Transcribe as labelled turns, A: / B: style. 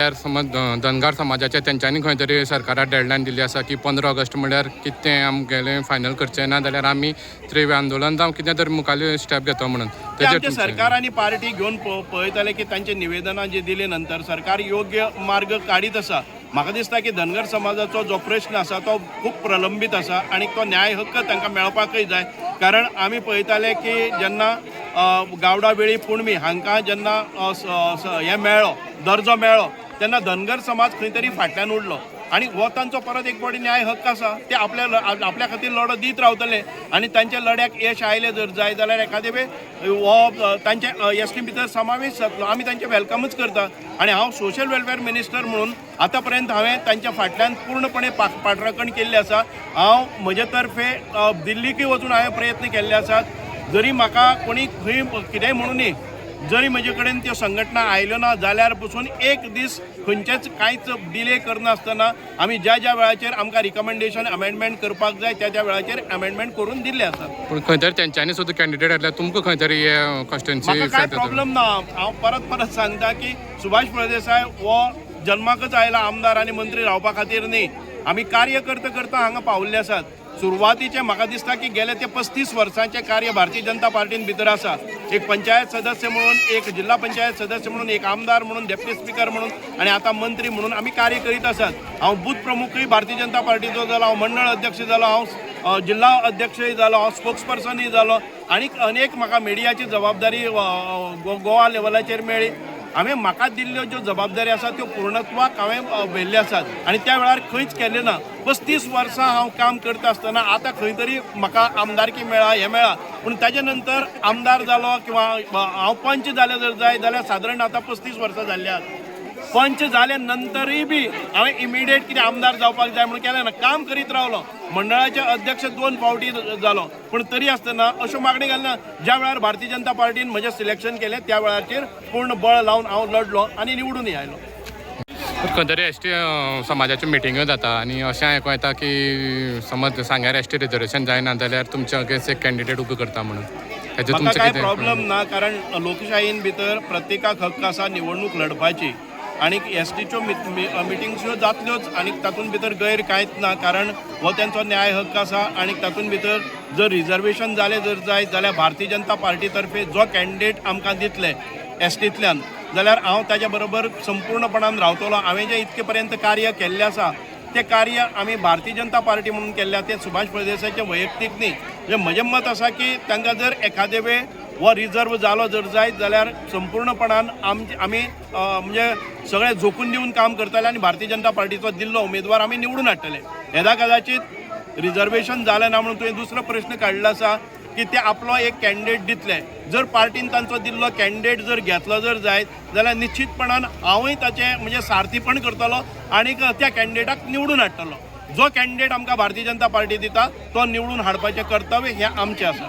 A: जाल्यार समज धनगर समाजाचे तेंच्यांनी खंय तरी सरकाराक डेडलायन दिल्ली आसा की 15 ऑगस्ट म्हळ्यार कितें आमगेलें फायनल करचें ना जाल्यार आमी त्रिवे आंदोलन जावं कितें तरी मुखाल्ली स्टेप घेतो म्हणून.
B: ते
A: तेजेर
B: आमचे
A: तुमचें-
B: सरकार आनी पार्टी घेवन पळयताले की तांचे निवेदनां जी दिले नंतर सरकार योग्य मार्ग काडीत आसा. म्हाका दिसता की धनगर समाजाचो जो प्रश्न आसा तो खूब प्रलंबीत आसा आनी तो न्याय हक्क तांकां मेळपाकय जाय, कारण आमी पळयताले की जेन्ना गावडा वेळी कुणबी हांकां जेन्ना हें मेळ्ळो, दर्जो मेळ्ळो, तेन्ना धनगर समाज खंय तरी फाटल्यान उरलो आनी हो तांचो परत एक फावटी न्याय हक्क आसा. ते आपल्या आपल्या खातीर लढो दीत रावतले आनी तांच्या लढ्याक यश आयलें जर जाय जाल्यार एखादे वेळ हो तांचे एस टी भितर समावेश जातलो. आमी तांचें वेलकमूच करता आनी हांव सोशल वेलफेअर मिनिस्टर म्हणून आतां पर्यंत हांवें तांच्या फाटल्यान पूर्णपणे पाठराखण केल्ली आसा. हांव म्हजे तर्फे दिल्लीकूय वचून हांवें प्रयत्न केल्ले आसात. जरी म्हाका कोणी खंय कितेंय म्हणूं न्ही, जरी म्हजे कडेन त्यो संघटना आयल्यो ना जाल्यार पसून एक दीस खंयचेच कांयच डिले करनासतना आमी ज्या ज्या वेळाचेर आमकां रिकमेंडेशन अमेंडमेंट करपाक जाय त्या त्या वेळाचेर अमेंडमेंट करून दिल्ले आसात.
A: पूण खंय तरी तेंच्यांनी सुद्दां कॅन्डिडेट घातल्यार तुमकां खंय तरी हे कॉन्स्टिट्युएन्सी
B: म्हाका कांय प्रॉब्लम ना. हांव परत परत सांगता की सुभाष फळदेसाय हो जन्माकच आयला आमदार आनी मंत्री रावपा खातीर न्ही. आमी कार्य करता करता हांगा पावल्ले आसात. सुरवातीचे म्हाका दिसता की गेले ते 35 वर्सांचें कार्य भारतीय जनता पार्टीन भितर आसा. एक पंचायत सदस्य म्हणून, एक जिल्हा पंचायत सदस्य म्हणून, एक आमदार म्हणून, डेप्युटी स्पीकर म्हणून आनी आतां मंत्री म्हणून आमी कार्य करीत आसात. हांव बूथ प्रमुखूय भारतीय जनता पार्टीचो जालो, हांव मंडळ अध्यक्ष जालो, हांव जिल्हा अध्यक्षय जालो, हांव स्पोक्स पर्सनूय जालो आनी अनेक म्हाका मिडियाची जबाबदारी गोवा लेवलाचेर मेळ्ळी. हांवें म्हाका दिल्ल्यो ज्यो जबाबदारी आसा त्यो पूर्णत्वाक हांवें व्हेल्ल्यो आसात आनी त्या वेळार खंयच केल्लें ना. 35 वर्सां हांव काम करता आसतना आतां खंय तरी म्हाका आमदारकी मेळ्ळा, हें मेळ्ळा, पूण ताजे नंतर आमदार जालो किंवा हांव पंच जालें जर जाय जाल्यार सादारण आतां 35 वर्सां जाल्लीं आहात. पंच जाल्या नंतरूय बी हांवें इमिडिएट कितें आमदार जावपाक जाय म्हणून केलें ना. काम करीत रावलो. मंडळाचे अध्यक्ष दोन फावटी जालो, पूण तरी आसतना अश्यो मागणी घालना. ज्या वेळार भारतीय जनता पार्टीन म्हजें सिलेक्शन केलें त्या वेळाचेर पूर्ण बळ लावन हांव लढलो आनी निवडूनय आयलो.
A: खंय तरी एस टी समाजाच्यो मिटिंग्यो जाता आनी अशें आयकूं येता की समज सांग्यार एस टी रिजर्वेशन जायना जाल्यार तुमच्या अगेन्स्ट एक कॅन्डिडेट उबो करता म्हणून. हेजेर
B: म्हाका
A: तुमचें
B: कांय
A: कितें?
B: प्रॉब्लम ना, कारण लोकशायेन भितर प्रत्येकाक हक्क आसा निवडणूक लढपाची आनी एस टीच्यो मिटिंग्स ह्यो जातल्योच आनी तातूंत भितर गैर कांयच ना, कारण हो तेंचो न्याय हक्क आसा. आनी तातूंत भितर जर रिजर्वेशन जालें जर जायत जाल्यार भारतीय जनता पार्टी तर्फे जो कॅन्डिडेट आमकां दितले एस टींतल्यान जाल्यार हांव ताज्या बरोबर संपूर्णपणान रावतलो. हांवें जें इतके पर्यंत कार्य केल्लें आसा तें कार्य आमी भारतीय जनता पार्टी म्हणून केल्लें आसा, तें सुभाष फळदेसायचें वैयक्तीक न्ही. म्हणजे म्हजें मत आसा की तांकां जर एखादे वेळ हो रिजर्व जालो जर जायत जाल्यार संपूर्णपणान आमचे आमी म्हणजे सगळे झोकून दिवन काम करतले आनी भारतीय जनता पार्टीचो दिल्लो उमेदवार आमी निवडून हाडटले. येदा कदाचित रिजर्वेशन जालें ना म्हणून तुवें दुसरो प्रश्न काडलो आसा की ते आपलो एक कॅन्डिडेट दितले. जर पार्टीन तांचो दिल्लो कॅन्डिडेट जर घेतलो जर जायत जाल्यार निश्चितपणान हांवूय ताचें म्हणजे सारथीपण करतलो आनी त्या कॅन्डिडेटाक निवडून हाडटलो. जो कॅन्डिडेट आमकां भारतीय जनता पार्टी दिता तो निवडून हाडपाचें कर्तव्य हें आमचें आसा.